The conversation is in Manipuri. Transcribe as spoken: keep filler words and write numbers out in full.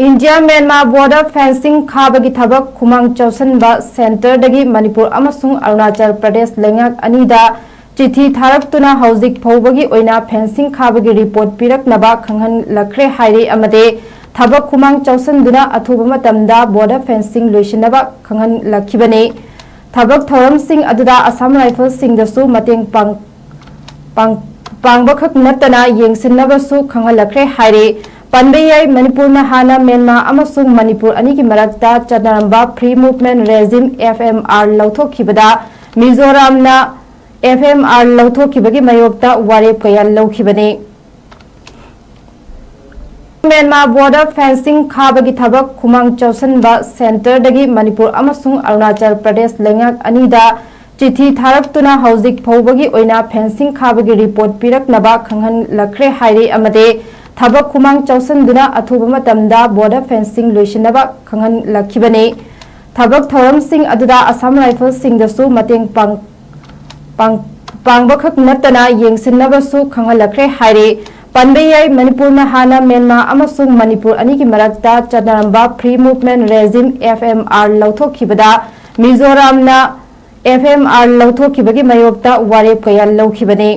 ꯏꯟꯗꯤꯌꯥ ꯃ꯭ꯌꯥꯟꯃꯥꯔ ꯕꯣꯔꯗꯔ ꯐꯦꯟꯁꯤꯡ ꯈꯥꯕꯒꯤ ꯊꯕꯛ ꯈꯨꯃꯥꯡ ꯆꯥꯎꯁꯤꯟꯕ ꯁꯦꯟꯇꯔꯗꯒꯤ ꯃꯅꯤꯄꯨꯔ ꯑꯃꯁꯨꯡ ꯑꯔꯨꯅꯥꯆꯜ ꯄ꯭ꯔꯗꯦꯁ ꯂꯩꯉꯥꯛ ꯑꯅꯤꯗ ꯆꯤꯊꯤ ꯊꯥꯔꯛꯇꯨꯅ ꯍꯧꯖꯤꯛ ꯐꯥꯎꯕꯒꯤ ꯑꯣꯏꯅ ꯐꯦꯟꯁꯤꯡ ꯈꯥꯕꯒꯤ ꯔꯤꯄꯣꯔꯠ ꯄꯤꯔꯛꯅꯕ ꯈꯪꯍꯜꯂꯛꯈ꯭ꯔꯦ ꯍꯥꯏꯔꯤ ꯑꯃꯗꯤ ꯊꯕꯛ ꯈꯨꯃꯥꯡ ꯆꯥꯎꯁꯤꯟꯗꯨꯅ ꯑꯊꯨꯕ ꯃꯇꯝꯗ ꯕꯣꯔꯗꯔ ꯐꯦꯟꯁꯤꯡ ꯂꯣꯏꯁꯤꯟꯅꯕ ꯈꯪꯍꯜꯂꯛꯈꯤꯕꯅꯤ꯫ ꯊꯕꯛ ꯊꯧꯔꯝꯁꯤꯡ ꯑꯗꯨꯗ ꯑꯁꯥꯝ ꯔꯥꯏꯐꯜꯁꯤꯡꯗꯁꯨ ꯃꯇꯦꯡ ꯄꯥꯡ ꯄꯥꯡ ꯄꯥꯡꯕꯈꯛ ꯅꯠꯇꯅ ꯌꯦꯡꯁꯤꯟꯅꯕꯁꯨ ꯈꯪꯍꯜꯂꯛꯈ꯭ꯔꯦ ꯍꯥꯏꯔꯤ꯫ ꯄꯟꯕ ꯌꯥꯏ, ꯃꯅꯤꯄꯨꯔꯅ ꯍꯥꯟꯅ ꯃ꯭ꯌꯥꯟꯃꯥꯔ ꯑꯃꯁꯨꯡ ꯃꯅꯤꯄꯨꯔ ꯑꯅꯤꯒꯤ ꯃꯔꯛꯇ ꯆꯠꯅꯔꯝꯕ Free Movement Regime, F M R, ꯂꯧꯊꯣꯛꯈꯤꯕꯗ ꯃꯤꯖꯣꯔꯥꯝꯅ F M R ꯂꯧꯊꯣꯛꯈꯤꯕꯒꯤ ꯃꯥꯌꯣꯛꯇ ꯋꯥꯔꯦꯞ ꯀꯌꯥ ꯂꯧꯈꯤꯕꯅꯤ꯫ ꯃ꯭ꯌꯥꯟꯃꯥꯔ ꯕꯣꯔꯗꯔ ꯐꯦꯟꯁꯤꯡ ꯈꯥꯕꯒꯤ ꯊꯕꯛ ꯈꯨꯃꯥꯡ ꯆꯥꯎꯁꯤꯟꯕ ꯁꯦꯟꯇꯔꯗꯒꯤ ꯃꯅꯤꯄꯨꯔ ꯑꯃꯁꯨꯡ ꯑꯔꯨꯅꯥꯆꯜ ꯄ꯭ꯔꯗꯦꯁ ꯂꯩꯉꯥꯛ ꯑꯅꯤꯗ ꯆꯤꯊꯤ ꯊꯥꯔꯛꯇꯨꯅ ꯍꯧꯖꯤꯛ ꯐꯥꯎꯕꯒꯤ ꯑꯣꯏꯅ ꯐꯦꯟꯁꯤꯡ ꯈꯥꯕꯒꯤ ꯔꯤꯄꯣꯔꯠ ꯄꯤꯔꯛꯅꯕ ꯈꯪꯍꯜꯂꯛꯈ꯭ꯔꯦ ꯍꯥꯏꯔꯤ ꯑꯃꯗꯤ ꯊꯕꯛ ꯈꯨꯃꯥꯡ ꯆꯥꯎꯁꯤꯟꯗꯨꯅ ꯑꯊꯨꯕ ꯃꯇꯝꯗ ꯕꯣꯔꯗꯔ ꯐꯦꯟꯁꯤꯡ ꯂꯣꯏꯁꯤꯟꯅꯕ ꯈꯪꯍꯜꯂꯛꯈꯤꯕꯅꯤ꯫ ꯊꯕꯛ ꯊꯧꯔꯝꯁꯤꯡ ꯑꯗꯨꯗ ꯑꯁꯥꯝ ꯔꯥꯏꯐꯜꯁꯤꯡꯗꯁꯨ ꯃꯇꯦꯡ ꯄꯥꯡ ꯄꯥꯡ ꯄꯥꯡꯕꯈꯛ ꯅꯠꯇꯅ ꯌꯦꯡꯁꯤꯟꯅꯕꯁꯨ ꯈꯪꯍꯜꯂꯛꯈ꯭ꯔꯦ ꯍꯥꯏꯔꯤ꯫ ꯄꯟꯕ ꯌꯥꯏ, ꯃꯅꯤꯄꯨꯔꯅ ꯍꯥꯟꯅ ꯃ꯭ꯌꯥꯟꯃꯥꯔ ꯑꯃꯁꯨꯡ ꯃꯅꯤꯄꯨꯔ ꯑꯅꯤꯒꯤ ꯃꯔꯛꯇ ꯆꯠꯅꯔꯝꯕ Free Movement Regime, F M R, ꯂꯧꯊꯣꯛꯈꯤꯕꯗ ꯃꯤꯖꯣꯔꯥꯝꯅ F M R ꯂꯧꯊꯣꯛꯈꯤꯕꯒꯤ ꯃꯥꯌꯣꯛꯇ ꯋꯥꯔꯦꯞ ꯀꯌꯥ ꯂꯧꯈꯤꯕꯅꯤ꯫